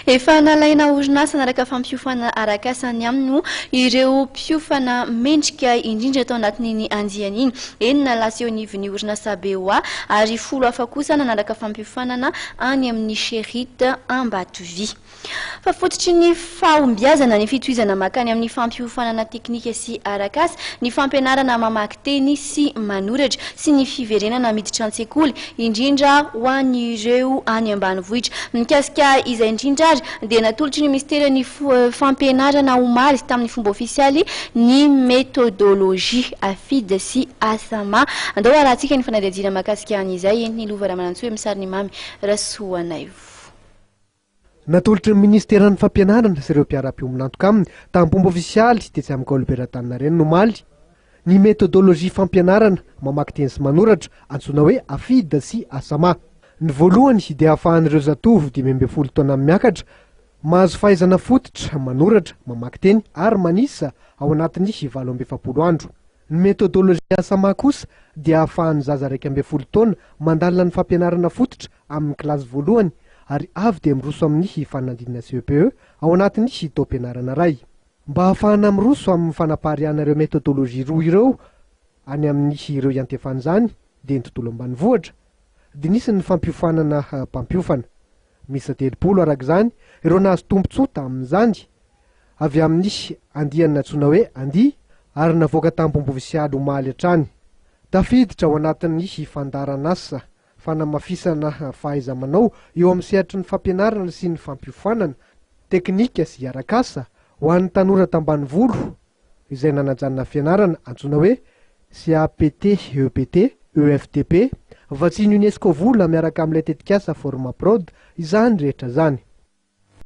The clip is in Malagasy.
Efa nalaina orinasa nanaraka fampiofanana arak'asa ny aminy moa ireo mpiofana mendrika indrindra tao anatin'iny andiany iny. Enina lasa eo anivon'ny orinasa BOA ary 10 hafa kosa nanaraka fampiofanana any amin'ny Sherit Ambatovy. Fa fototry ny fahombiazana ny fitohizana mankany amin'ny fampiofanana teknika sy arak'asa, ny fampianarana mamaky teny sy manoratra, sy ny fiverenana miditra an-tsekoly, indrindra ho an'ireo any ambanivohitra. Mikasika izay indrindra ary dia natolotry ny minisiteran'ny fampianarana omaly tamin'ny fomba ofisialy ny methodologie AFID sy ASAMA. Andao harahantsika ny fanadihadiana mahakasika an'izay entin'i Lova Ramanantsoa eo amin'ny sarin'i Mamy Rasoanaivo. Natolotry ny minisiteran'ny Fampianarana sy ireo mpiara-piombon'antoka aminy tamim-pomba ofisialy tetsy amin'ny Colbert Antaninarenina omaly ny metodolojia fampianarana mamaky teny sy manoratra antsoina hoe AFID sy ASAMA. Ny voalohany dia ahafahan'ireo zatovo 15 taona miakatra mahazo fahaizana fototra manoratra, mamaky teny ary manisa ao anatin'ny 48 andro. Ny metodolojia ASAMA kosa dia ahafahan'ny zaza 11 taona mandalina ny fampianarana fototra amin'ny kilasy voalohany ary avy dia miroso amin'ny fanadinana CEPE ao anatin'ny taom-pianarana iray. Mba hahafahana miroso amin'ny fanapariahana ireo methodologie roa ireo any amin'ny ireo iantefan'izany dia ny tontolo ambanivohitra dia nisy ny fampiofanana mpampiofana. Miisa 30 araka izany ireo nahazo tombontsoa tamin'izany avy amin'ny andiany nantsoina hoe Andia ary navoaka tamim-pomba ofisialy omaly hatrany. Tafiditra ao anatin'ny fandaharan'asa fanamafisana fahaiza-manao eo amin'ny sehatry ny fampianarana sy ny fampiofanana teknika sy arak'asa ho an'ny tanora tambanivolo izay nanajanona fianarana antsoina hoe CAPT EPT EFTP, vatsian'ny Unesco vola miaraka amin'ilay tetikasa Formaprod izany rehetra izany.